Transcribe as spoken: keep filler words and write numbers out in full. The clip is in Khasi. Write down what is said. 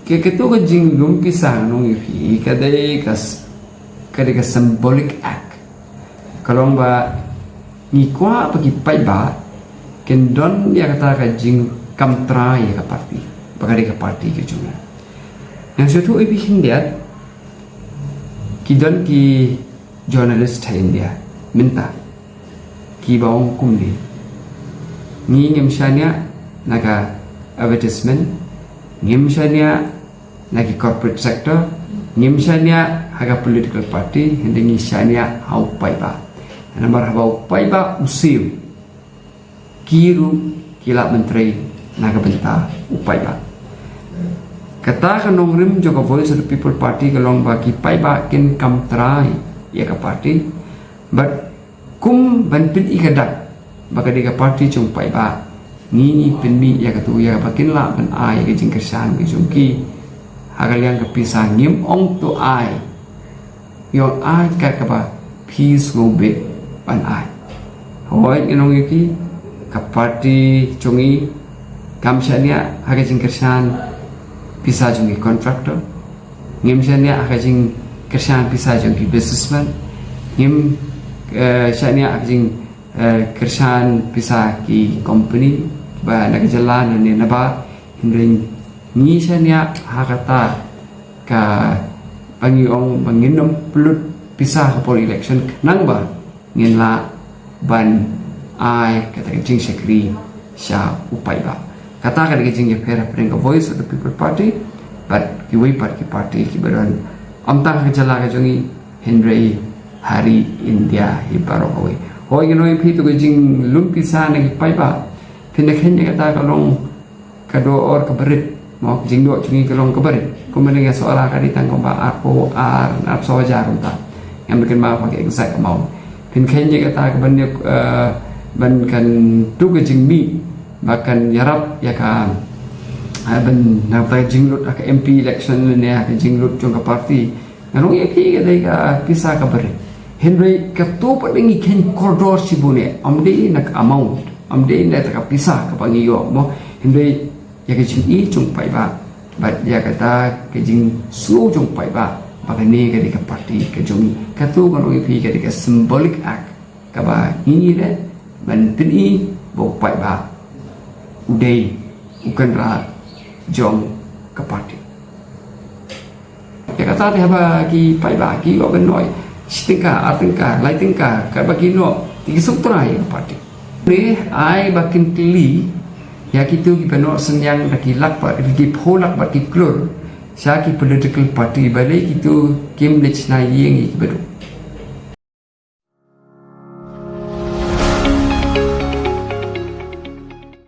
Ka, katu ka jinglum pisa nong ïa phi, ka dei ka s-, ka dei ka symbolic act. Ka long ba ngi kwah ba ki paidbah kin don ïa kata ka jingkam trai ïa ka party. Ba ka dei ka party ka jong ngi. Ngan shu ïathuh ïa phi khyndiat, ki don ki journalist ha India mynta kiba ong kumne: ngi ngim shaniah na ka advertisement, ngim shaniah na ki corporate sector, ngim shaniah ha ka political party, hynrei ngi shaniah ha u paidbah. Namar haba u paidbah u siew, ki ruh ki lah ban trei na ka bynta u paidbah. Kata ka nongrim jong ka Voice of the People Party ka long ba ki paidbah kin kam trai ïa ka party, bad kum ban pyni ka dak ba ka dei ka party jong u paidbah, ngi, ngi pynmih ïa katu, ïa ba kin lah ban ai ïa ka jingkyrshan ka jong ki ha ka liang ka pisa. Ngim ong to ai, ïoh ai kat kaba phi sngewbha ban ai. Hooid, ngan ong ïa phi, ka party jong ngi kam shaniah ha ka jingkyrshan pisa jong ki contractor, ngim shaniah ha ka jingkyrshan pisa jong ki businessman, ngim, eh, shaniah ha ka jing, eh, kyrshan pisa ki company ba na ka jylla ne na baroh, hynrei ngi shaniah ha kata kaba ngi ong ba ngin ym pynlut pisa ha por election, khnang ba ngin lah ban ai kata ka jingshakri sha u paidbah. Kata ka dei ka jingïapher hapdeng ka Voice of the People Party bad kiwei pat ki party kiba don, ym tang ha ka jylla ka jong ngi, hynrei ha ri India hi baroh kawei. Hooid, ngan ong ïa phi, tu ka jinglum pisa na ki paidbah, phin da kheiñ ïa kata, ka long ka dor kaba rit, mo, ka jingdon jong ngi ka long kaba rit. Kumba ngi ïa shu ong, ka dei tang kumba arphew ar, arphew saw hajar kumta. Ngam kynmaw ba ka exact amount. Phin kheiñ ïa kata ka ban ïa, eh, ban kan tu ka jingmih ba kan ïarap ïa ka, eh, ban na ka jinglut ha ka M P election ne ha ka jinglut jong ka party. Ngan ong ïa phi, ka dei ka pisa kaba rit. Hynrei kato pat ngi kheiñ kordor shibun eh, ym dei na ka amount, ym dei na ka pisa kaba ngi ïoh, mo, hynrei ïa ka jingïeit jong u paidbah bad ïa kata ka jingsngew jong u paidbah ba kane ka dei ka party ka jong ngi. Kato, ngan ong ïa phi, ka dei ka symbolic act kaba ngi, ngi leh ban pyni ba u paidbah u dei u kynrad jong ka party. Ïa kata te haba ki paidbah ki ïoh ban noh shi tyngka, ar tyngka, lai tyngka, katba ki noh, te ki sngewthuh ïa ka party. Te ai ba kin kylli ïa kito kiba noh synñiang da ki lak bad ki phew lak bad ki klur sha ki political party, balei kito kim leit shna ïing ïa ki baduk.